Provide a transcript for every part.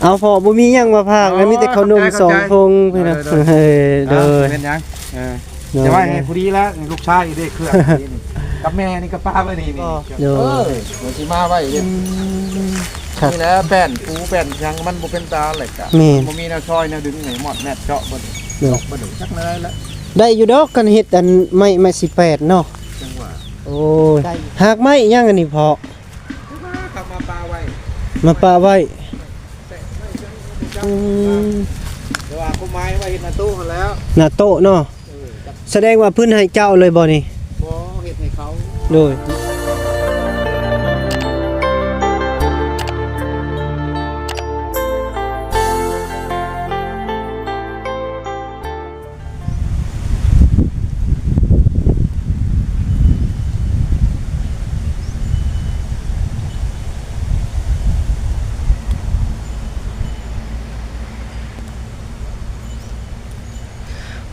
ເອົາ ພໍ່ບໍ່ມີຫຍັງມາຝາກ ອໍ ມີແຕ່ເຂົ້າໜົມ ຂອບໃຈ ສອງຖົງ ພີ່ນ້ອງ ໂດຍ ເອີ ເອີ ເອີ ເອີ ເປັນຫຍັງ ເອີ ໂດຍ ຈະໄວ້ໃຫ້ຜູ້ດີແລ້ວ ລູກຊາຍເດ້ ເຄື່ອງນີ້ ກັບແມ່ນີ້ກໍປະໄວ້ນີ້ ໂດຍ ເອີ ມັນຊິມາໄວ້ເດ້ ອືມ ນີ້ແຫຼະ ແປ້ນປູແປ້ນຫຍັງ ມັນບໍ່ເປັນຕາແຫຼະກະ ແມ່ນ ບໍ່ມີແນວຊ່ອຍແນວດຶງ ນີ້ໝອດແມັດເຈາະເບິດ ໂດຍ ເຈາະເບິດ ຈັກແນວໃດລະ ໄດ້ຢູ່ດອກ ຄັນເຮັດອັນໄມ້ ໄມ້ສິບແປດເນາະ ຈັງຫວະ ໂອ້ຍ ໄດ້ ຮາກໄມ້ຫຍັງອັນນີ້ພໍ່? ມາປະໄວ້ ມາປະໄວ້ ອືມ ແຕ່ວ່າກົດໝາຍໄວ້ເຮັດໜ້າໂຕຫັ້ນແຫຼ້ວ ໜ້າໂຕເນາະ ເອີ ສະແດງວ່າເພິ່ນໃຫ້ເຈົ້າເລີຍບໍ່ນີ້? ບໍ່ ເຮັດໃຫ້ເຂົາ ໂດຍ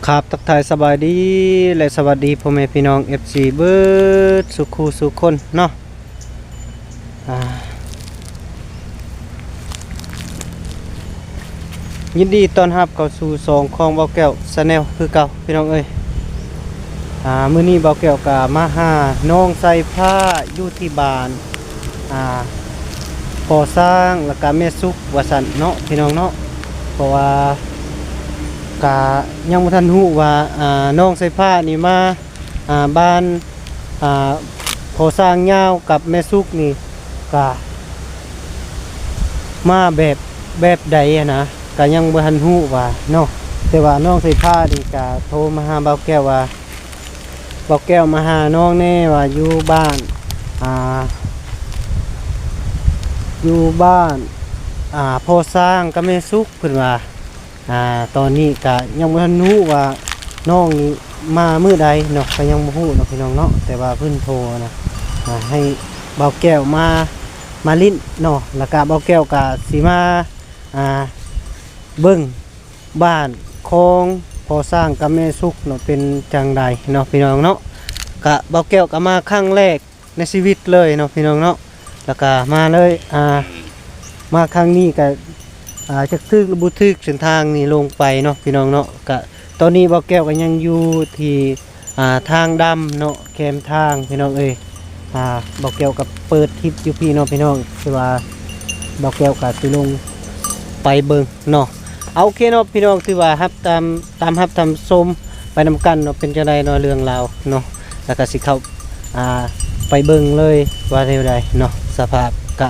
ຄັບ ທັກທາຍສະບາຍດີ ແລະ ສະຫວັດດີພໍ່ແມ່ພີ່ນ້ອງ ເອັຟຊີ ເບິດສູ່ຄູ່ສູ່ຄົນເນາະ. ອ່າ ຍິນດີຕ້ອນຮັບເຂົ້າສູ່ຊ່ອງຂອງບ່າວແກ້ວ Channel ຄືເກົ່າ ພີ່ນ້ອງເອີຍ. ອ່າ ມື້ນີ້ບ່າວແກ້ວກໍມາຫານ້ອງສາຍຟ້າຢູ່ທີ່ບ້ານ ອ່າ ພໍ່ຊ້າງ ແລ້ວກໍແມ່ສຸກວ່າຊັ້ນເນາະ ພີ່ນ້ອງເນາະ. ເພາະວ່າກໍຍັງບໍ່ທັນຮູ້ວ່າ ອ່າ ນ້ອງສາຍຟ້ານີ້ມາ ອ່າ ບ້ານ ອ່າ ພໍ່ຊ້າງຍາວກັບແມ່ສຸກນີ້ກະມາແບບ ແບບໃດຫັ້ນນະ ກະຍັງບໍ່ທັນຮູ້ວ່າເນາະ. ແຕ່ວ່ານ້ອງສາຍຟ້ານີ້ກະໂທມາຫາບ່າວແກ້ວວ່າ ບ່າວແກ້ວມາຫານ້ອງແດ່ ວ່າຢູ່ບ້ານ ອ່າ ຢູ່ບ້ານ ອ່າ ພໍ່ຊ້າງກັບແມ່ສຸກ ເພິ່ນວ່າ. ອ່າ ຕອນນີ້ກະຍັງບໍ່ທັນຮູ້ວ່ານ້ອງນີ້ມາມື້ໃດເນາະ ກະຍັງບໍ່ຮູ້ເນາະ ພີ່ນ້ອງເນາະ. ແຕ່ວ່າເພິ່ນໂທນະ ອ່າ ໃຫ້ບ່າວແກ້ວມາ ມາຫຼິ້ນເນາະ ແລ້ວກະບ່າວແກ້ວກະຊິມາ ອ່າ ເບິ່ງບ້ານຂອງພໍ່ຊ້າງກັບແມ່ສຸກເນາະ ເປັນຈັ່ງໃດເນາະ ພີ່ນ້ອງເນາະ. ກະບ່າວແກ້ວກະມາຄັ້ງແລກ ໃນຊີວິດເລີຍເນາະ ພີ່ນ້ອງເນາະ. ແລ້ວກະມາເລີຍ ອ່າ ມາຄັ້ງນີ້ກະ ອ່າ ຈັກຖືກຫຼືບໍ່ຖືກເສັ້ນທາງນີ້ລົງໄປເນາະ ພີ່ນ້ອງເນາະ. ກະຕອນນີ້ບ່າວແກ້ວກະຍັງຢູ່ທີ່ ອ່າ ທາງດຳເນາະ ແຄມທາງ ພີ່ນ້ອງເອີຍ. ອ່າ ບ່າວແກ້ວກະເປີດຄລິບຢູ່ພີ້ເນາະ ພີ່ນ້ອງ ຄືວ່າບ່າວແກ້ວກະຊິລົງໄປເບິ່ງເນາະ. ເອົາ ໂອເຄເນາະ ພີ່ນ້ອງ ຖືວ່າຮັບຕາມ ຕາມຮັບຕາມຊົມໄປນຳກັນເນາະ ເປັນຈັ່ງໃດເນາະ ເລື່ອງລາວເນາະ. ແລ້ວກະຊິເຂົ້າ ອ່າ ໄປເບິ່ງເລີຍວ່າແນວໃດເນາະ ສະພາບກະ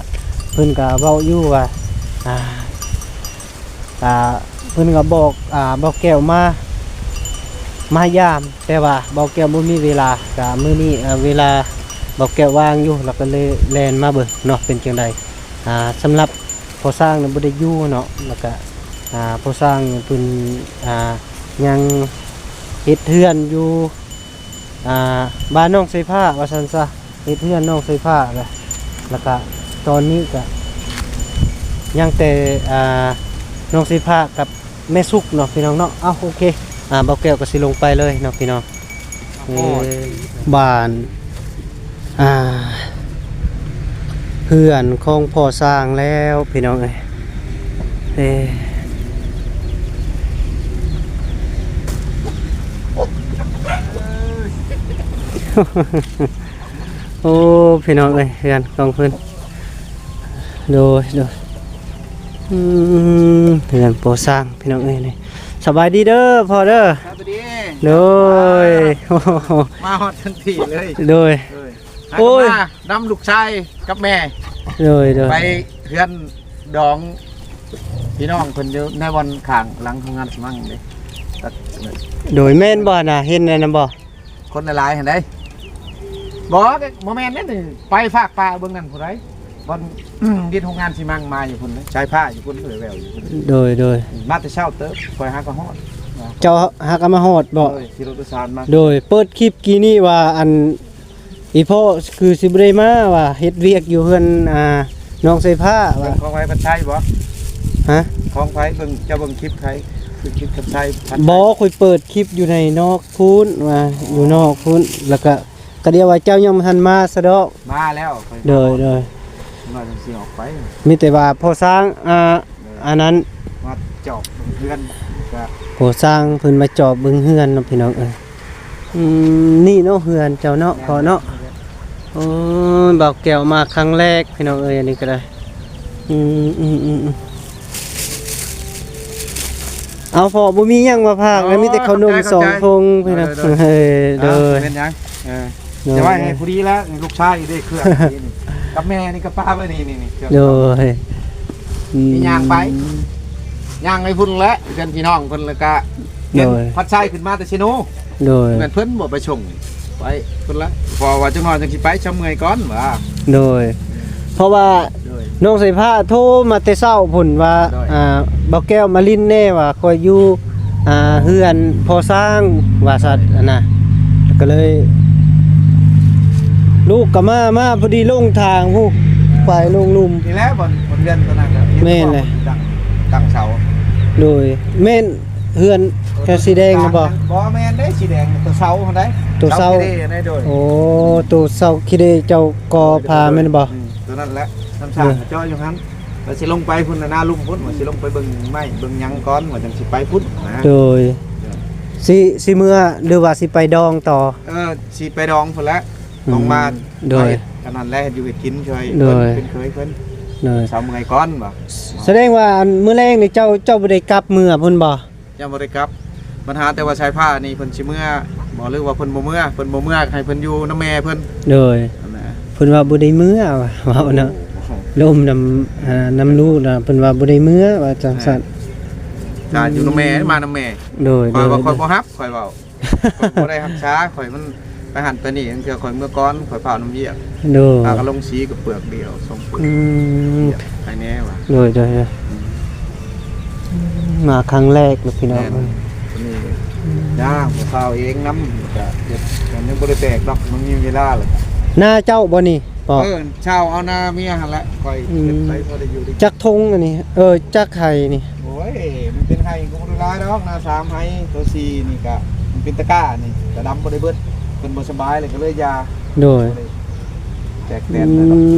ເພິ່ນກະເວົ້າຢູ່ວ່າ ອ່າ ອ່າ ເພິ່ນກະບອກ ອ່າ ບ່າວແກ້ວມາ ມາຢາມ ແຕ່ວ່າບ່າວແກ້ວບໍ່ມີເວລາ. ກະມື້ນີ້ ເວລາບ່າວແກ້ວວ່າງຢູ່ ລາວກະເລີຍແລ່ນມາເບິ່ງເນາະ ເປັນຈັ່ງໃດ. ອ່າ ສຳລັບພໍ່ຊ້າງນະບໍ່ໄດ້ຢູ່ເນາະ ແລ້ວກະ ອ່າ ພໍ່ຊ້າງເພິ່ນ ອ່າ ຍັງເຮັດເຮືອນຢູ່ ອ່າ ບ້ານນ້ອງສາຍຟ້າວ່າຊັ້ນຊະ ເຮັດເຮືອນນ້ອງສາຍຟ້າແຫຼະ. ແລ້ວກະຕອນນີ້ກະຍັງແຕ່ ອ່າ ນ້ອງສາຍຟ້າກັບແມ່ສຸກເນາະ ພີ່ນ້ອງເນາະ. ເອົາ ໂອເຄ ອ່າ ບ່າວແກ້ວກະຊິລົງໄປເລີຍເນາະ ພີ່ນ້ອງ. ຮອດ ເອີ ບ້ານ ອ່າ ເຮືອນຂອງພໍ່ຊ້າງແລ້ວ ພີ່ນ້ອງເອີຍ. ເອີ ໂອ້ ພີ່ນ້ອງເອີຍ ເຮືອນຂອງເພິ່ນ. ໂດຍ ໂດຍ ອືມ ເຮືອນພໍ່ຊ້າງ ພີ່ນ້ອງເອີຍ. ນີ້ ສະບາຍດີເດີພໍ່ເດີ. ສະບາຍດີ. ໂດຍ ມາຮອດທັນທີເລີຍ. ໂດຍ ໂດຍ ໂອ້ຍ ມານຳລູກຊາຍກັບແມ່. ໂດຍ ໂດຍ ໄປເຮືອນດອງພີ່ນ້ອງເພິ່ນຢູ່ໃນບ່ອນຂ້າງຫຼັງໂຮງງານຊີມັງເດ້. ໂດຍ ແມ່ນບໍ່ນະ ເຫັນອັນນັ້ນບໍ່? ຄົນຫຼາຍໆຫັ້ນໃດ໋. ບໍ່ ບໍ່ແມ່ນເດ້ ໄປຟາກປ່າເບິ່ງນັ້ນຜູ້ໃດ ບ່ອນ ດິດໂຮງງານຊີມັງມາຢູ່ພຸ້ນເດ້ ສາຍຟ້າຢູ່ພຸ້ນ ແວ່ວໆຢູ່ພຸ້ນ. ໂດຍ ໂດຍ ມາແຕ່ເຊົ້າເຕີບ ຂ້ອຍຫາກໍຮອດ. ເຈົ້າຫາກໍມາຮອດບໍ່? ໂດຍ ຂີ່ລົດໂດຍສານມາ. ໂດຍ ເປີດຄລິບກີ້ນີ້ວ່າ ອັນ ອີພໍ່ຄືຊິບໍ່ໄດ້ມາວ່າ ເຮັດວຽກຢູ່ເຮືອນ ອ່າ ນ້ອງສາຍຟ້າວ່າ. ຂອງໃຜ ພັດໄຊບໍ່? ຮະ? ຂອງໃຜ? ເບິ່ງ ເຈົ້າເບິ່ງຄລິບໃຜ? ຄືຄລິບພັດໄຊ ພັດໄຊ. ບໍ່ ຂ້ອຍເປີດຄລິບຢູ່ໃນນອກພຸ້ນວ່າ ຢູ່ນອກພຸ້ນ ແລ້ວກະ ກະດຽວວ່າເຈົ້າຍັງບໍ່ທັນມາຊະດອກ. ມາແລ້ວ ໂດຍ ໂດຍ ນ້ອຍຈັ່ງຊິອອກໄປ. ມີແຕ່ວ່າພໍ່ຊ້າງ ອ່າ ໂດຍ ອັນນັ້ນ ມາຈອບເບິ່ງເຮືອນ ກະ ໂອ້ ຊ່າງເພິ່ນມາຈອບເບິ່ງເຮືອນເນາະ ພີ່ນ້ອງເອີຍ. ອືມ ນີ້ເນາະ ເຮືອນເຈົ້າເນາະ ແມ່ນ ພໍ່ເນາະ. ໂອ້ ບ່າວແກ້ວມາຄັ້ງແລກ ພີ່ນ້ອງເອີຍ ອັນນີ້ກໍໄດ້. ອືມ ອືມ ອືມ ອືມ ເອົາ ພໍ່ ບໍ່ມີຫຍັງມາຝາກ ໂອ້ ແລ້ວມີແຕ່ເຂົ້າໜົມ ຂອບໃຈ ສອງຖົງ ພີ່ນ້ອງ. ໂດຍ ໂດຍ ເອີ ໂດຍ ເອົາ ເປັນຫຍັງ ເອີ ໂດຍ ຈະໄວ້ໃຫ້ຜູ້ດີແລ້ວ ນີ້ລູກຊາຍເດ້ ເຄື່ອງນີ້ ກັບແມ່ນີ້ກໍປະໄວ້ນີ້ ນີ້ ນີ້ ເຄື່ອງ ໂດຍ ອືມ ນີ້ຍ່າງໄປ ຍ່າງໄປພຸ້ນແຫຼະ ເພື່ອນພີ່ນ້ອງເພິ່ນ ແລ້ວກະ ໂດຍ ເຫັນພັດໄຊຂຶ້ນມາແຕ່ເຊໂນ ໂດຍ ແມ່ນເພິ່ນບໍ່ໄປສົ່ງ ໄປພຸ້ນລະ ເພາະວ່າຈັກໜ້ອຍຈັ່ງຊິໄປ ຊະເມື່ອຍກ່ອນວ່າ ໂດຍ ເພາະວ່າ ໂດຍ ນ້ອງສາຍຟ້າໂທມາແຕ່ເຊົ້າພຸ້ນວ່າ ໂດຍ ອ່າ ບ່າວແກ້ວມາຫຼິ້ນແດ່ວ່າ ຂ້ອຍຢູ່ ອ່າ ເຮືອນພໍ່ຊ້າງວ່າຊັ້ນ ໂດຍ ຫັ້ນນະ ກໍເລີຍ ລູກກໍມາ ມາພໍດີລົງທາງພຸ້ນ ໄປລົງລຸ່ມ ນີ້ແຫຼະ ບ່ອນ ບ່ອນເຮືອນຕົວນັ້ນກໍ ແມ່ນແຫຼະ ຕັ້ງ ຕັ້ງເສົາ ໂດຍ ແມ່ນ ເຮືອນແຖວສີແດງນະບໍ່? ບໍ່ແມ່ນເດ້ ສີແດງ ຕົວເສົາຫັ້ນໃດ ຕົວເສົາ ເສົາຂີ້ເດຫັ້ນໃດ ໂດຍ ໂອ້ ຕົວເສົາຂີ້ເດເຈົ້າກໍ່ພາແມ່ນບໍ່? ອືມ ຕົວນັ້ນແຫຼະ ນ້ຳສ້າງ ເອີ ເຈາະຢູ່ຫັ້ນ ວ່າຊິລົງໄປພຸ້ນນະ ນາລຸ່ມພຸ້ນ ວ່າຊິລົງໄປເບິ່ງໄມ້ເບິ່ງຫຍັງກ່ອນ ວ່າຈັ່ງຊິໄປພຸ້ນນະ ໂດຍ ເອີ ຊິ ຊິເມືອ ຫຼືວ່າຊິໄປດອງຕໍ່? ເອີ ຊິໄປດອງພຸ້ນແຫຼະ ອືມ ຕ້ອງມາ ໂດຍ ອັນນັ້ນແຫຼະ ເຮັດຢູ່ເຮັດກິນຊ່ອຍ ໂດຍ ເພິ່ນ ເພິ່ນເຄີຍເພິ່ນ ໂດຍ ຊະເມື່ອຍກ່ອນວ່າ ສະແດງວ່າ ອັນ ມື້ແລງນີ້ເຈົ້າ ເຈົ້າບໍ່ໄດ້ກັບເມືອພຸ້ນບໍ່? ຍັງບໍ່ໄດ້ກັບ ບັນຫາແຕ່ວ່າສາຍຟ້ານີ້ເພິ່ນຊິເມືອບໍ່ ຫຼືວ່າເພິ່ນບໍ່ເມືອ ເພິ່ນບໍ່ເມືອໃຫ້ເພິ່ນຢູ່ນຳແມ່ເພິ່ນ ໂດຍ ຫັ້ນນະ ເພິ່ນວ່າບໍ່ໄດ້ເມືອວ່າ ເວົ້າເນາະ ໂອ້ ລົມນຳ ອ່າ ນຳລູກນະ ເພິ່ນວ່າບໍ່ໄດ້ເມືອວ່າຈັ່ງຊັ້ນ ແມ່ນ ຖ້າຢູ່ນຳແມ່ ອືມ ມານຳແມ່ ໂດຍ ຂ້ອຍວ່າ ໂດຍ ຂ້ອຍບໍ່ຮັບ ຂ້ອຍເວົ້າ ຂ້ອຍບໍ່ໄດ້ຮັກສາ ຂ້ອຍມັນໄປຫັ້ນໄປນີ້ ລາງເທື່ອຂ້ອຍເມືອກ່ອນ ຂ້ອຍຟ້າວນຳວຽກ ໂດຍ ພາກັນລົງສີກັບເປືອກດຽວ ສອງເປືອກ ອືມ ໃຫ້ແນ່ວ່າ ໂດຍ ໂດຍ ໂດຍ ອືມ ມາຄັ້ງແລກເນາະພີ່ນ້ອງ ແມ່ນ ເອີຍ ນີ້ ອືມ ຍ່າງ ພວກເຮົາເອງນຳ ກະເຮັດ ມັນຍັງບໍ່ໄດ້ແຕກດອກ ມັນມີເວລາແລ້ວ ນາເຈົ້າບໍ່ນີ້? ເອີ ເຊົ່າເອົານາເມຍຫັ້ນແຫຼະ ຂ້ອຍ ອືມ ເຮັດໄປພໍໄດ້ຢູ່ໄດ້ກິນ ຈັກທົ່ງອັນນີ້? ເອີ ຈັກໄຮ່ນີ້? ໂອ້ຍ ມັນເປັນໄຮ່ກໍບໍ່ໄດ້ຫຼາຍດອກ ນາສາມໄຮ່ ໂຕສີ່ນີ້ກະ ມັນເປັນຕະກ້ານີ້ ກະດຳບໍ່ໄດ້ເບິດ ເພິ່ນບໍ່ສະບາຍເລີຍ ກໍເລີຍຢ່າ ໂດຍ ແຕກແຕນ ອື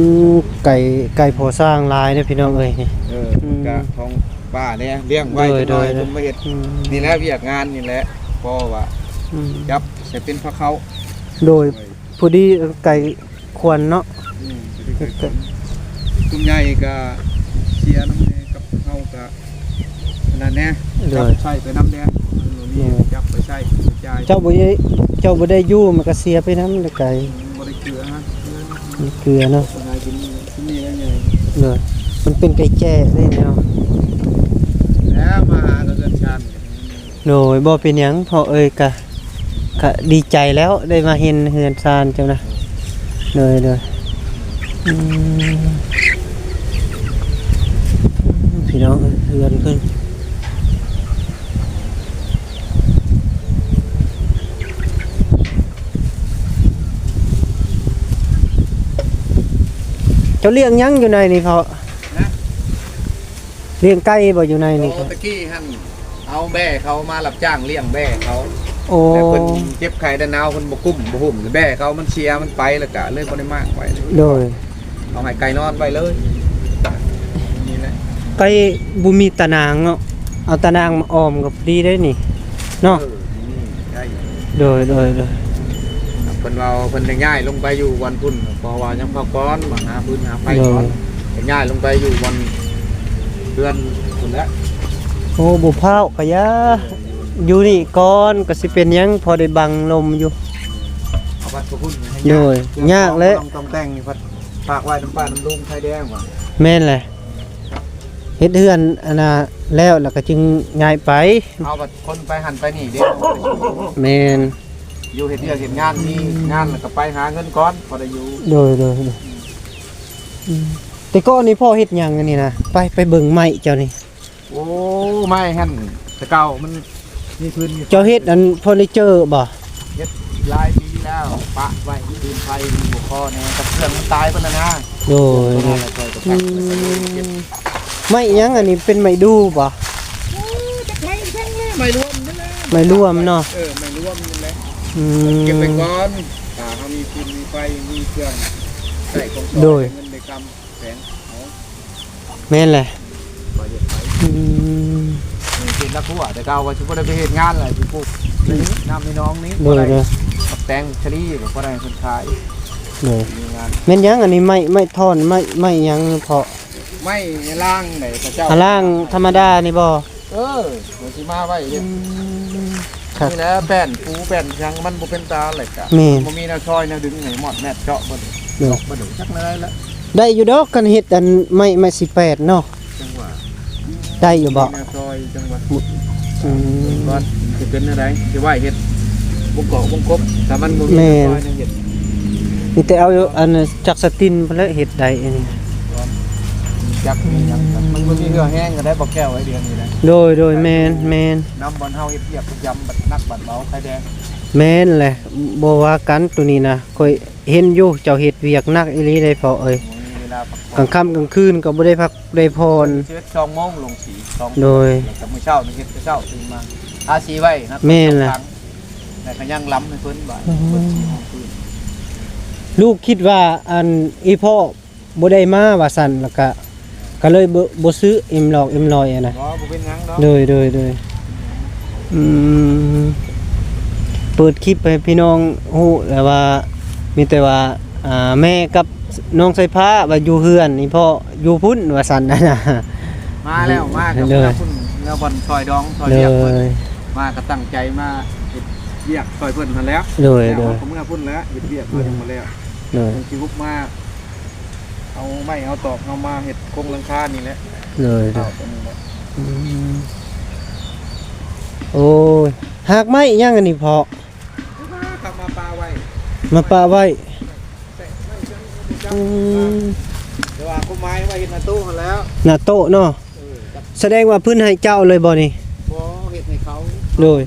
ມ ໄກ່ ໄກ່ພໍສ້າງຫຼາຍເດ້ພີ່ນ້ອງເອີຍ ນີ້ ເອີ ອືມ ກະຂອງປ້າແດ່ ລ້ຽງໄວ້ ໂດຍ ຈັກໜ້ອຍ ໂດຍ ເພິ່ນມາເຮັດ ອືມ ນີ້ແຫຼະ ວຽກງານນີ້ແຫຼະ ພໍວ່າ ອືມ ຈັບໃສ່ເປັນພາເຂົ້າ ໂດຍ ໂດຍ ພໍດີ ເອີ ໄກ່ ຄວນເນາະ ອືມ ຕົວໃຫຍ່ກໍເສຍນຳແດ່ ກັບເຮົາກໍອັນນັ້ນແດ່ ໂດຍ ຈັບໃຊ້ໄປນຳແດ່ ມັນບໍ່ມີ ໂດຍ ຈັບໄປໃຊ້ໄປຈ່າຍ ເຈົ້າບໍ່ໄດ້ ເຈົ້າບໍ່ໄດ້ຢູ່ ມັນກໍເສຍໄປນຳ ໄກ ອືມ ບໍ່ໄດ້ເກືອ ເກືອເນາະ ຫາກິນ ໂດຍ ມັນເປັນໄກ່ແຈ້ເດ້ເນາະ ແລ້ວມາຫາເຮືອນຊານ ໂດຍ ບໍ່ເປັນຫຍັງພໍ່ເອີຍ ກະ ກະດີໃຈແລ້ວ ໄດ້ມາເຫັນເຮືອນຊານເຈົ້ານະ ໂດຍ ໂດຍ ອືມ ພີ່ນ້ອງເອີຍ ເຮືອນເພິ່ນ ເຈົ້າລ້ຽງຫຍັງຢູ່ໃນນີ້ພໍ່? ນະ? ລ້ຽງໄກ່ບໍ່ຢູ່ໃນນີ້? ໂອ້ ຕະກີ້ຫັ້ນເອົາແບ້ເຂົາມາຮັບຈ້າງລ້ຽງແບ້ເຂົາ ໂອ້ ແລ້ວເພິ່ນເຈັບໄຂ້ໄດ້ໜາວ ເພິ່ນບໍ່ກຸ້ມບໍ່ຫຸ້ມແບ້ເຂົາ ມັນເສຍມັນໄປ ແລ້ວກະເລີຍບໍ່ໄດ້ມ້າງໄວ້ ໂດຍ ເອົາໃຫ້ໄກ່ນອນໄວ້ເລີຍ ນີ້ແຫຼະ ໄກ່ບໍ່ມີຕາໜ່າງເນາະ ເອົາຕາໜ່າງມາອ້ອມກໍພໍດີໄດ໋ນີ້ເນາະ ເອີ ນີ້ໄດ້ ໂດຍ ໂດຍ ໂດຍ ເພິ່ນເວົ້າເພິ່ນໄດ້ຍ້າຍລົງໄປຢູ່ບ່ອນພຸ້ນ ເພາະວ່າຍັງພັກຜ່ອນ ມາຫາຟືນຫາໄຟກ່ອນ ໂດຍ ໄດ້ຍ້າຍລົງໄປຢູ່ບ່ອນເຮືອນພຸ້ນແຫຼະ ໂອ້ ບໍ່ພ້າວກະຢ່າ ເອີ ຢູ່ນີ້ກ່ອນ ກໍຊິເປັນຫຍັງ ພໍໄດ້ບັງລົມຢູ່ ເອົາບັດພຸ້ນ ໂດຍ ຍາກແຫຼະ ຕ້ອງແຕ່ງນີ້ ຝາກໄວ້ນຳປ້ານຳລຸງໄຟແດງວ່າ ແມ່ນແຫຼະ ເຮັດເຮືອນອັນນ່າແລ້ວ ແລ້ວກໍຈຶ່ງຍ້າຍໄປ ເຮົາກໍຄົນໄປຫັ້ນໄປນີ້ເດ້ ແມ່ນ ຢູ່ເຮັດວຽກເຮັດງານ ມີງານແລ້ວກໍໄປຫາເງິນກ່ອນ ພໍໄດ້ຢູ່ ໂດຍ ໂດຍ ອືມ ແຕ່ກ່ອນນີ້ພໍ່ເຮັດຫຍັງອັນນີ້ນະ? ໄປ ໄປເບິ່ງໄມ້ເຈົ້ານີ້ ໂອ້ ໄມ້ຫັ້ນ ແຕ່ເກົ່າມັນມີພື້ນມີ ເຈົ້າເຮັດອັນເຟີນີເຈີບໍ່? ເຮັດຫຼາຍປີແລ້ວ ປະໄວ້ ພື້ນໄຟມັນບໍ່ພໍແດ່ ກັບເຄື່ອງມັນຕາຍເບິດແລ້ວນະ ໂດຍ ໂດຍ ອືມ ໄມ້ຫຍັງອັນນີ້ ເປັນໄມ້ດູ່ບໍ່? ໂອ້ ຈັກໄມ້ຫຍັງແຫຼະ ໄມ້ລວມນີ້ແຫຼະ ໄມ້ລວມເນາະ ເອີ ໄມ້ລວມນີ້ແຫຼະ ອືມ ເກັບໄວ້ກ່ອນ ຖ້າເຮົາມີຟືນມີໄຟ ມີເຄື່ອງໃຊ້ຂອງໃຊ້ ໂດຍ ເງິນໄດ້ຄຳ ແຂວງເຮົາ ແມ່ນແຫຼະ ວ່າເຮັດໄປ ອືມ ເຂດລາຂົວ ແຕ່ເກົ່າວ່າຊິບໍ່ໄດ້ໄປເຮັດງານແຫຼະ ຊິປູກ ອືມ ນ້ຳໃນໜອງນີ້ ໂດຍ ບໍ່ໄດ້ ໂດຍ ບັກແຕງຊະລີກໍບໍ່ໄດ້ເພິ່ນຂາຍ ໂດຍ ມີງານ ແມ່ນຫຍັງອັນນີ້ ໄມ້ ໄມ້ທ່ອນ ໄມ້ ໄມ້ຫຍັງເພາະ? ໄມ້ລາງໃດ ເຂົາເຈົ້າ ອາ ລາງທຳມະດານີ້ບໍ່? ເອີ ມັນຊິມາໄວ້ເຮັດ ອືມ ຄັກ ນີ້ແຫຼະ ແປ້ນປູແປ້ນຫຍັງມັນບໍ່ເປັນຕາແຫຼະກະ ແມ່ນ ບໍ່ມີແນວຊ່ອຍແນວດຶງໃຫ້ມອດແມດເຈາະເບິ່ງ ໂດຍ ເຈາະເບິ່ງຈັກແນວໃດລະ ໄດ້ຢູ່ດອກ ຄັນເຮັດອັນໄມ້ ໄມ້ສິບແປດເນາະ ຈັ່ງວ່າ ໄດ້ຢູ່ບໍ່? ມີແນວຊ່ອຍຈັ່ງວ່າ ອືມ ກ່ອນຊິເປັນແນວໃດ ຊິໄວ້ເຮັດວົງກອກວົງກົບ ຖ້າມັນບໍ່ມີ ແມ່ນ ແນວຊ່ອຍແນວເຮັດ ມີແຕ່ເອົາອັນຈັກສະຕິນພຸ້ນແຫຼະເຮັດໄດ້ອັນນີ້ ຈັກມີຫຍັງ ມັນບໍ່ມີເຫື່ອແຮງກໍໄດ້ບໍ່ແກ້ວໄອເດຍນີ້ນະ ໂດຍ ໂດຍ ແມ່ນ ແມ່ນ ນຳບ່ອນເຮົາເຮັດວຽກປະຈຳ ບັດໜັກບັດເບົາ ໃຄແດ່ ແມ່ນແຫຼະ ບໍ່ວ່າກັນໂຕນີ້ນະ ຂ້ອຍເຫັນຢູ່ເຈົ້າເຮັດວຽກໜັກອີ່ຫຼີເດ້ພໍ່ເອີຍ ບໍ່ມີເວລາພັກຜ່ອນ ກາງຄ່ຳກາງຄືນກໍບໍ່ໄດ້ພັກໄດ້ຜ່ອນ ສິບເອັດ ສອງໂມງລົງສີ ສອງໂມງ ໂດຍ ແລ້ວກໍມື້ເຊົ້ານີ້ເຮັດແຕ່ເຊົ້າຕື່ນມາ ທາສີໄວ້ນະ ແມ່ນແຫຼະ ແລ້ວກໍຍັງລຳໃຫ້ເພິ່ນບາດ ອືມ ເພິ່ນສີຫ້ອງພື້ນ ລູກຄິດວ່າອັນ ອີ່ພໍ່ ບໍ່ໄດ້ມາວ່າຊັ້ນ ແລ້ວກະ ກະເລີຍບໍ່ ບໍ່ຊື້ເອັມຫຼອກເອັມລອຍຫັ້ນນະ ບໍ່ ບໍ່ເປັນຫຍັງດອກ ໂດຍ ໂດຍ ໂດຍ ອືມ ເປີດຄລິບໃຫ້ພີ່ນ້ອງຮູ້ແລ້ວວ່າ ມີແຕ່ວ່າ ອ່າ ແມ່ກັບນ້ອງສາຍຟ້າວ່າຢູ່ເຮືອນ ອີ່ພໍ່ຢູ່ພຸ້ນວ່າຊັ້ນນະ ມາແລ້ວ ມາກັບ ໂດຍ ເມືອພຸ້ນ ເມືອບ່ອນຊ່ອຍດອງຊ່ອຍວຽກເພິ່ນ ໂດຍ ມາກໍຕັ້ງໃຈມາເຮັດວຽກຊ່ອຍເພິ່ນຫັ້ນແຫຼະ ໂດຍ ແລ້ວ ໂດຍ ກໍເມືອພຸ້ນແຫຼະ ເຮັດວຽກມາ ໂດຍ ຍັງບໍ່ແລ້ວ ໂດຍ ເພິ່ນຊິຮຸກມາ ເອົາໄມ້ເອົາຕອກເຮົາມາເຮັດໂຄງຫຼັງຄານີ້ແຫຼະ ໂດຍ ໂດຍ ເອົາຕົວນີ້ແຫຼະ ອືມ ໂອ້ຍ ຮາກໄມ້ຫຍັງອັນນີ້ພໍ່? ມາປະໄວ້ ມາປະໄວ້ ແຕະໄວ້ ອືມ ແຕ່ວ່າຄວາມໝາຍວ່າເຮັດໜ້າໂຕະຫັ້ນແຫຼ້ວ ໜ້າໂຕະເນາະ ເອີ ສະແດງວ່າເພິ່ນໃຫ້ເຈົ້າເລີຍບໍ່ນີ້? ບໍ່ ເຮັດໃຫ້ເຂົາ ໂດຍ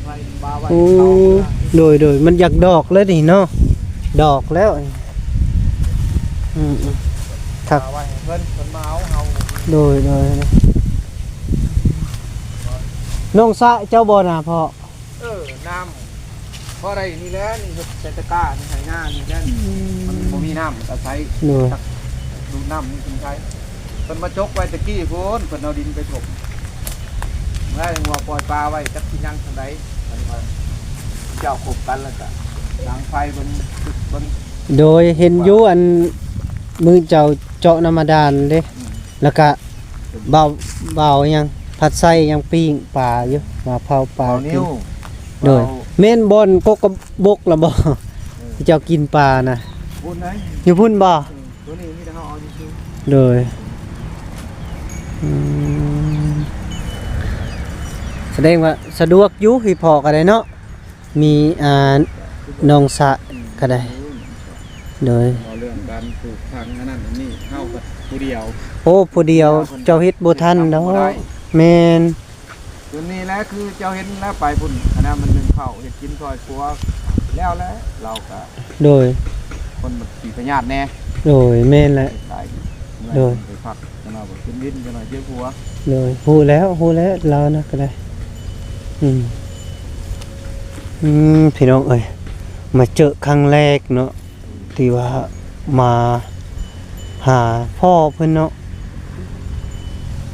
ໄວ້ປະໄວ້ ໂອ້ ເຂົາ ໂດຍ ໂດຍ ມັນຢາກດອກແລ້ວນີ້ເນາະ ດອກແລ້ວ ອືມ ອືມ ຄັກ ປະໄວ້ໃຫ້ເພິ່ນ ເພິ່ນມາເອົາເຮົາ ໂດຍ ໂດຍ ໂດຍ ນ້ອງສະເຈົ້າບໍ່ນະພໍ່? ເອີ ນ້ຳ ພໍໄດ້ນີ້ແຫຼະ ນີ້ເຮັດໃສ່ຕະກ້າ ນີ້ໄຖນານີ້ແຫຼະ ອືມ ມັນບໍ່ມີນ້ຳອາໄສ ໂດຍ ຕັກດູດນ້ຳນີ້ເປັນໄສ ເພິ່ນມາຈົກໄວ້ແຕ່ກີ້ພຸ້ນ ເພິ່ນເອົາດິນໄປຖົມ ແລ້ວຍັງວ່າປ່ອຍປາໄວ້ ຈັກຊິຍັງສ່ຳໃດ ເພິ່ນວ່າເຈົ້າຄົບກັນ ແລ້ວກະດັງໄຟເບິ່ງ ເບິ່ງ ໂດຍ ເຫັນຢູ່ ວ່າ ອັນມື້ເຈົ້າເຈາະນ້ຳບາດານເດ້ ອືມ ແລ້ວກະ ບ່າວ ບ່າວຫຍັງ ພັດໄຊຫຍັງ ປີ້ງປາຢູ່ ມາເຜົາປາກິນ ໂດຍ ແມ່ນບ່ອນກົກກະບົກລະບໍ່ ເອີ ທີ່ເຈົ້າກິນປານະ ຢູ່ພຸ້ນໃດ ຢູ່ພຸ້ນບໍ່ ເອີ ໂຕນີ້ມີແຕ່ເຮົາເອົາຊື່ໆ ໂດຍ ອືມ ສະແດງວ່າສະດວກຢູ່ ອີ່ພໍ່ກໍໄດ້ເນາະ ມີ ອ່າ ນ້ອງສະກໍໄດ້ ໂດຍ ເວົ້າເລື່ອງການປູກຝັງອັນນັ້ນອັນນີ້ ເຮົາກໍຜູ້ດຽວ ໂອ້ ຜູ້ດຽວ ເຈົ້າເຮັດບໍ່ທັນດອກ ແມ່ນ ຕົວນີ້ແຫຼະ ຄືເຈົ້າເຫັນແລ້ວ ໄປພຸ້ນ ຄະນະມັນໜຶ້ງເຂົ້າ ເຮັດກິນຊ່ອຍຄົວ ແລ້ວແຫຼະ ລາວກໍ ໂດຍ ຄົນມັນຂີ້ພະຍາດແດ່ ໂດຍ ແມ່ນແຫຼະ ໄປ ໂດຍ ໄປພັກ ຈັກໜ້ອຍກໍກິນວິນ ຈັກໜ້ອຍເຈັບຫົວ ໂດຍ ຮູ້ແລ້ວ ຮູ້ແລ້ວ ລາວນະກໍໄດ້ ອືມ ອືມ ພີ່ນ້ອງເອີຍ ມາເຈີຄັ້ງແລກເນາະ ທີ່ວ່າມາຫາພໍ່ເພິ່ນເນາະ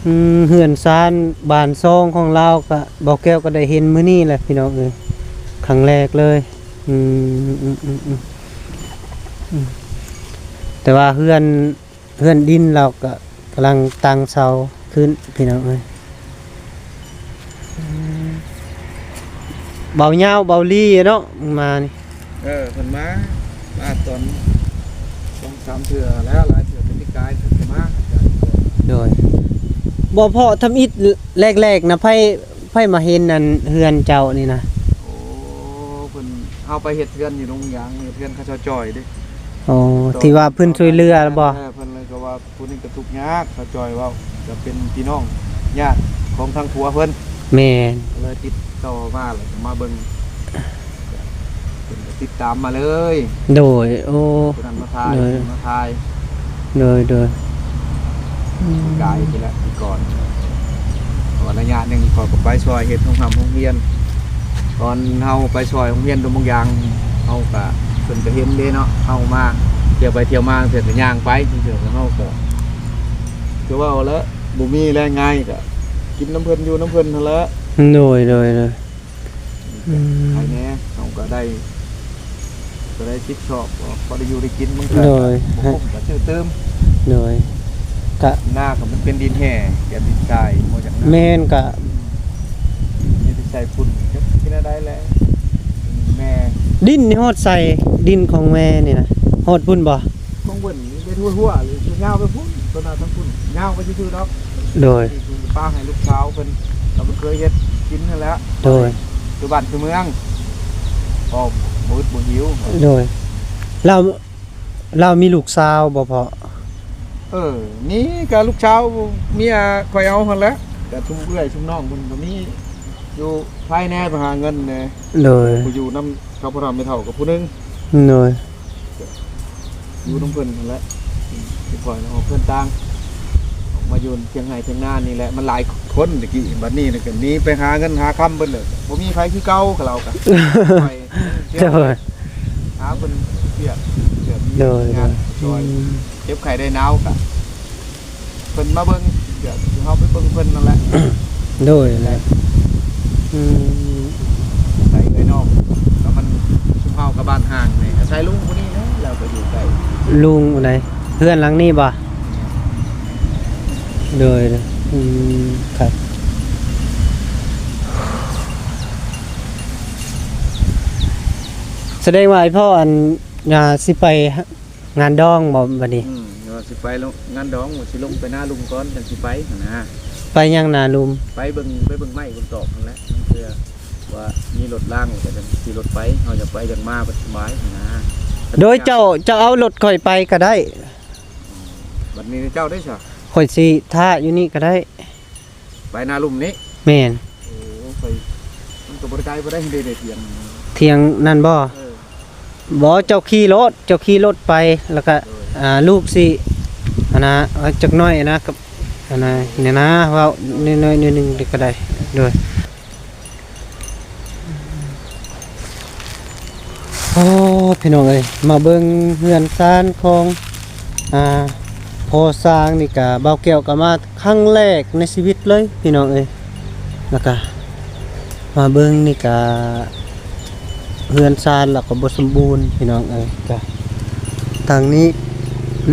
ອືມ ເຮືອນຊານບ້ານຊ່ອງຂອງລາວກະ ບ່າວແກ້ວກໍໄດ້ເຫັນມື້ນີ້ແຫຼະ ພີ່ນ້ອງເອີຍ ຄັ້ງແລກເລີຍ ອືມ ອືມ ແຕ່ວ່າເຮືອນ ເຮືອນດິນລາວກໍກຳລັງຕັ້ງເສົາຂຶ້ນ ພີ່ນ້ອງເອີຍ ອືມ ເບົາຍາວເບົາລີເນາະ ມານີ້ ເອີ ເພິ່ນມາ ມາຕອນສອງສາມເທື່ອແລ້ວ ຫຼາຍເທື່ອ ແຕ່ປີກາຍເພິ່ນກໍມາ ໂດຍ ບໍ່ພໍທຳອິດແລກໆນະ ໃຜ ໃຜມາເຫັນອັນເຮືອນເຈົ້ານີ້ນະ? ໂອ້ ເພິ່ນ ເຮົາໄປເຮັດເຮືອນຢູ່ດົງຢາງ ເຮັດເຮືອນເຂົາເຈົ້າຈ່ອຍເດ້ ອໍ ທີ່ວ່າເພິ່ນຊ່ວຍເຫຼືອບໍ່? ເອີ ເພິ່ນເລີຍກໍວ່າ ຜູ້ນີ້ກໍທຸກຍາກ ເຂົາຈ່ອຍເວົ້າ ກໍເປັນພີ່ນ້ອງຍາດຂອງທາງຜົວເພິ່ນ ແມ່ນ ເລີຍຕິດຕໍ່ມາ ແລ້ວກໍມາເບິ່ງ ເພິ່ນກໍຕິດຕາມມາເລີຍ ໂດຍ ໂອ້ ຜູ້ນັ້ນມາຖ່າຍ ໂດຍ ມາຖ່າຍ ໂດຍ ໂດຍ ອືມ ກາຍໄປແລ້ວ ກ່ອນ ເພາະວ່າໄລຍະໜຶ່ງຂ້ອຍກໍໄປຊ່ອຍເຮັດໂຮງຮ່ຳໂຮງຮຽນ ຕອນເຮົາໄປຊ່ອຍໂຮງຮຽນດົງບາງຢາງ ເຮົາກະ ເພິ່ນກະເຫັນເດ້ເນາະ ເຮົາມາທ່ຽວໄປທ່ຽວມາ ເທື່ອກະຍ່າງໄປ ເທື່ອກະເຮົາກະ ຄືເວົ້າແຫຼະ ບໍ່ມີແລງງານກະ ກິນນຳເພິ່ນ ຢູ່ນຳເພິ່ນຫັ້ນແຫຼະ. ໂດຍ ໂດຍ ໂດຍ ອືມ ໃຫ້ແດ່ ເຮົາກໍໄດ້ ກໍໄດ້ສິບຊອບ ກໍພໍໄດ້ຢູ່ໄດ້ກິນ ມັນກໍ ໂດຍ ບໍ່ຄຸ້ມກໍຊື້ຕື່ມ. ໂດຍ ກະ ນາກໍມັນເປັນດິນແຮ່ ແກນດິນຊາຍ ບໍ່ຢາກນາ ແມ່ນ ກະ ມີແຕ່ໃສ່ຝຸ່ນ ຈັກຊິແນວໃດແຫຼະ ແມ່ ດິນນີ້ຮອດໃສ? ດິນຂອງແມ່ນີ້ນະ ຮອດພຸ້ນບໍ່? ຂອງເພິ່ນເຮັດຫົວໆ ຍາວໄປພຸ້ນ ຕົວໜ້າທາງພຸ້ນ ຍາວໄປຊື່ໆດອກ. ໂດຍ ທີ່ປາໃຫ້ລູກສາວເພິ່ນ ກໍບໍ່ເຄີຍເຮັດກິນຫັ້ນແຫຼະ. ໂດຍ ຢູ່ບ້ານຢູ່ເມືອງ ກໍບໍ່ອຶດບໍ່ຫິວ. ໂດຍ ລາວ ລາວມີລູກສາວບໍ່ພໍ່? ເອີ ມີ ກໍລູກສາວເມຍຂ້ອຍເອົາຫັ້ນແຫຼະ ກໍຊຸມເອື້ອຍຊຸມນ້ອງເພິ່ນກໍມີ ຢູ່ພາຍໃນໄປຫາເງິນແດ່. ໂດຍ ຜູ້ຢູ່ນຳເຂົາພໍ່ເຖົ້າແມ່ເຖົ້າກັບຜູ້ໜຶ່ງ. ໂດຍ ຢູ່ນຳເພິ່ນຫັ້ນແຫຼະ ອືມ ຊິປ່ອຍອອກເຮືອນຕ່າງ ອອກມາຢູ່ທຽງໄຮ່ທຽງນານີ້ແຫຼະ ມັນຫຼາຍຄົນແຕ່ກີ້ ບັດນີ້ນະກໍໜີໄປຫາເງິນຫາຄຳເບິດເລີຍ ບໍ່ມີໃຜຄືເກົ່າ ເຂົາເຈົ້າກໍ ໂດຍ ຫາເພິ່ນວຽກ ວຽກ ໂດຍ ງານຊ່ອຍ ອືມ ເຈັບໄຂ້ໄດ້ໜາວກໍ ເພິ່ນມາເບິ່ງ ດຽວເຮົາໄປເບິ່ງເພິ່ນນັ້ນແຫຼະ. ໂດຍ ອືມ ໃສ່ເອື້ອຍນ້ອງ ກໍມັນຊຸມເຮົາກັບບ້ານຫ່າງນີ້ ອາໄສລຸງຜູ້ນີ້ແຫຼະ ລາວກໍຢູ່ໃກ້ ລຸງໃດ ເຮືອນຫຼັງນີ້ບໍ່? ໂດຍ ອືມ ຄັບ ສະແດງວ່າໄອ້ພໍ່ ອັນ ອ່າ ຊິໄປ ງານດອງບໍ່ບັດນີ້? ອືມ ວ່າຊິໄປລະ ງານດອງ ວ່າຊິລົງໄປນາລຸມກ່ອນ ຈັ່ງຊິໄປຫັ້ນນະ. ໄປຫຍັງນາລຸມ? ໄປເບິ່ງ ໄປເບິ່ງໄມ້ເບິ່ງຕອກຫັ້ນແຫຼະ ເພື່ອວ່າມີລົດລາງ ແລ້ວກໍຈັ່ງຂີ່ລົດໄປ ເຮົາຢາກໄປຢາກມາ ມັນສະບາຍຫັ້ນນະ. ໂດຍ ເຈົ້າ ເຈົ້າເອົາລົດຂ້ອຍໄປກໍໄດ້. ບັດນີ້ເຈົ້າໄດ້ຊະ? ຂ້ອຍຊິຖ້າຢູ່ນີ້ກໍໄດ້. ໄປນາລຸ່ມນີ້? ແມ່ນ. ໂອ້ ໄປ ມັນກໍບໍ່ໄດ້ໄກປານໃດ ເດ ເດ ຖຽງ ຖຽງນັ້ນບໍ່? ເອີ ບໍ່ ເຈົ້າຂີ່ລົດ ເຈົ້າຂີ່ລົດໄປ ແລ້ວກະ ໂດຍ ອ່າ ລູກຊິ ອັນນະ ຈັກໜ້ອຍນະ ກັບ ອັນນະ ນີ້ນະ ເວົ້າໜ້ອຍໆ ໜ້ອຍໜຶ່ງກໍໄດ້. ໂດຍ. ໂອ້ ພີ່ນ້ອງເອີຍ ມາເບິ່ງເຮືອນຊານຂອງ ອ່າ ພໍ່ຊ້າງນີ້ກະ ບ່າວແກ້ວກໍມາຄັ້ງແລກໃນຊີວິດເລີຍ ພີ່ນ້ອງເອີຍ. ແລ້ວກະມາເບິ່ງນີ້ກະ ເຮືອນຊານລາວກໍບໍ່ສົມບູນ ພີ່ນ້ອງເອີຍ. ກະທາງນີ້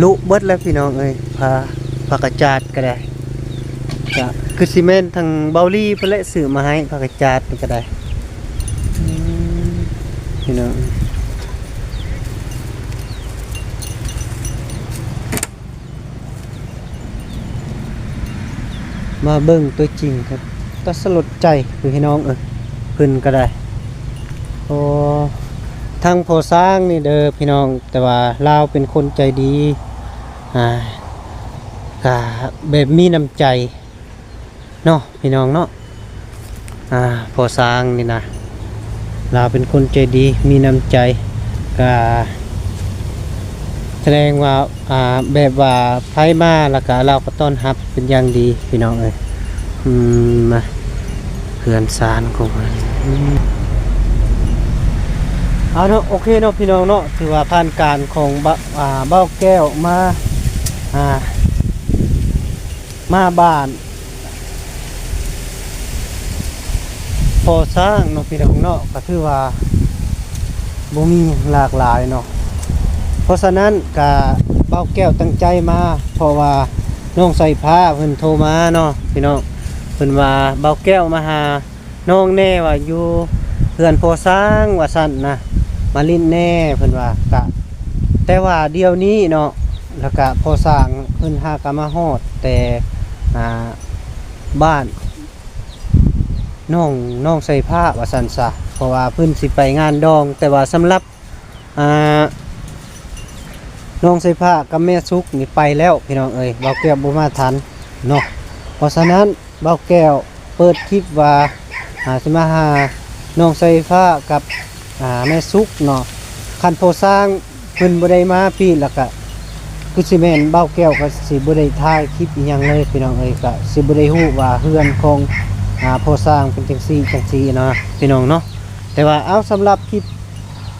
ລຸເບິດແລ້ວ ພີ່ນ້ອງເອີຍ. ຜ້າ ຜ້າກະຈາດກໍໄດ້ ກະຄືຊິແມ່ນທາງເບົາຫຼີພຸ້ນແຫຼະ ຊື້ມາໃຫ້ຜ້າກະຈາດນີ້ກໍໄດ້. ອືມ ພີ່ນ້ອງ ມາເບິ່ງຕົວຈິງກໍຕາສະຫຼົດໃຈ ພີ່ນ້ອງເອີຍ ເພິ່ນກໍໄດ້. ໂອ້ ທາງພໍ່ຊ້າງນີ້ເດີ ພີ່ນ້ອງ ແຕ່ວ່າລາວເປັນຄົນໃຈດີ ອ່າ ກະແບບມີນ້ຳໃຈ ເນາະ ພີ່ນ້ອງເນາະ. ອ່າ ພໍ່ຊ້າງນີ້ນະ ລາວເປັນຄົນໃຈດີ ມີນ້ຳໃຈ ກະສະແດງວ່າ ອ່າ ແບບວ່າໃຜມາ ແລ້ວກະລາວກໍຕ້ອນຮັບເປັນຢ່າງດີ ພີ່ນ້ອງເອີຍ. ອືມ ມາ ເຮືອນຊານຂອງເພິ່ນ ອືມ ເອົາເນາະ ໂອເຄເນາະ ພີ່ນ້ອງເນາະ. ຖືວ່າຜ່ານການຂອງ ບ່າ- ອ່າ ບ່າວແກ້ວມາ ອ່າ ມາບ້ານພໍ່ຊ້າງເນາະ ພີ່ນ້ອງເນາະ ກໍຖືວ່າບໍ່ມີຫຍັງຫຼາກຫຼາຍເນາະ. ເພາະສະນັ້ນກະບ່າວແກ້ວຕັ້ງໃຈມາ ເພາະວ່ານ້ອງສາຍຟ້າເພິ່ນໂທມາເນາະ ພີ່ນ້ອງ ເພິ່ນວ່າບ່າວແກ້ວມາຫາ ນ້ອງແດ່ວ່າຢູ່ເຮືອນພໍ່ຊ້າງວ່າຊັ້ນນະ ມາຫຼິ້ນແດ່ເພິ່ນວ່າ. ກະແຕ່ວ່າດຽວນີ້ເນາະ ແລ້ວກະພໍ່ຊ້າງເພິ່ນຫາກະມາຮອດແຕ່ ອ່າ ບ້ານນ້ອງ ນ້ອງສາຍຟ້າວ່າຊັ້ນຊະ ເພາະວ່າເພິ່ນຊິໄປງານດອງ. ແຕ່ວ່າສຳລັບ ອ່າ ນ້ອງສາຍຟ້າກັບແມ່ສຸກນີ້ໄປແລ້ວ ພີ່ນ້ອງເອີຍ ບ່າວແກ້ວບໍ່ມາທັນເນາະ. ເພາະສະນັ້ນບ່າວແກ້ວເປີດຄລິບວ່າ ອ່າ ຊິມາຫານ້ອງສາຍຟ້າກັບ ອ່າ ແມ່ສຸກເນາະ. ຄັນພໍ່ຊ້າງເພິ່ນບໍ່ໄດ້ມາປີ ແລ້ວກະຄືຊິແມ່ນບ່າວແກ້ວກໍຊິບໍ່ໄດ້ຖ່າຍຄລິບອີ່ຫຍັງເລີຍ ພີ່ນ້ອງເອີຍ. ກະຊິບໍ່ໄດ້ຮູ້ວ່າເຮືອນຂອງ ອ່າ ພໍ່ຊ້າງເປັນຈັ່ງຊີ້ຈັ່ງຊີ້ນະ ພີ່ນ້ອງເນາະ. ແຕ່ວ່າ ເອົາ ສຳລັບຄລິບ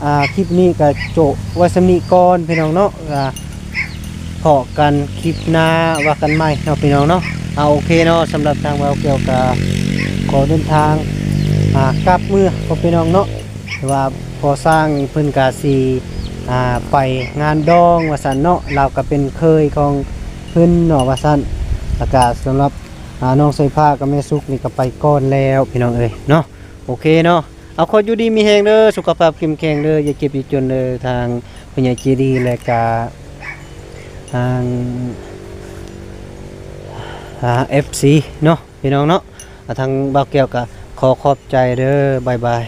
ອ່າ ຄລິບນີ້ກໍໂຈະໄວ້ສ່ຳນີ້ກ່ອນ ພີ່ນ້ອງເນາະ. ອ່າ ພໍ້ກັນຄລິບໜ້າວ່າກັນໃໝ່ເນາະ ພີ່ນ້ອງເນາະ. ເອົາ ໂອເຄເນາະ ສຳລັບທາງບ່າວແກ້ວກະຂໍເດີນທາງ ອ່າ ກັບເມືອ ພໍ່ພີ່ນ້ອງເນາະ ຖືວ່າພໍ່ຊ່າງນີ້ເພິ່ນກະຊິ ອ່າ ໄປງານດອງວ່າຊັ້ນເນາະ ລາວກະເປັນເຂີຍຂອງເພິ່ນເນາະວ່າຊັ້ນ ລະກະສຳລັບ ອ່າ ນ້ອງສາຍຟ້າກັບແມ່ສຸກນີ້ກະໄປກ່ອນແລ້ວ ພີ່ນ້ອງເອີຍເນາະ ໂອເຄເນາະ ເອົາ ຂໍຢູ່ດີມີແຮງເດີ ສຸຂະພາບເຂັ້ມແຂງເດີ ຢ່າເຈັບຢ່າຈົນເດີ ທາງຜູ້ໃຫຍ່ໃຈດີ ແລະກະທາງ ອ່າ ເອັຟຊີເນາະ ພີ່ນ້ອງເນາະ ອ່າ ທາງບ່າວແກ້ວກະຂໍຂອບໃຈເດີ ບາຍບາຍ.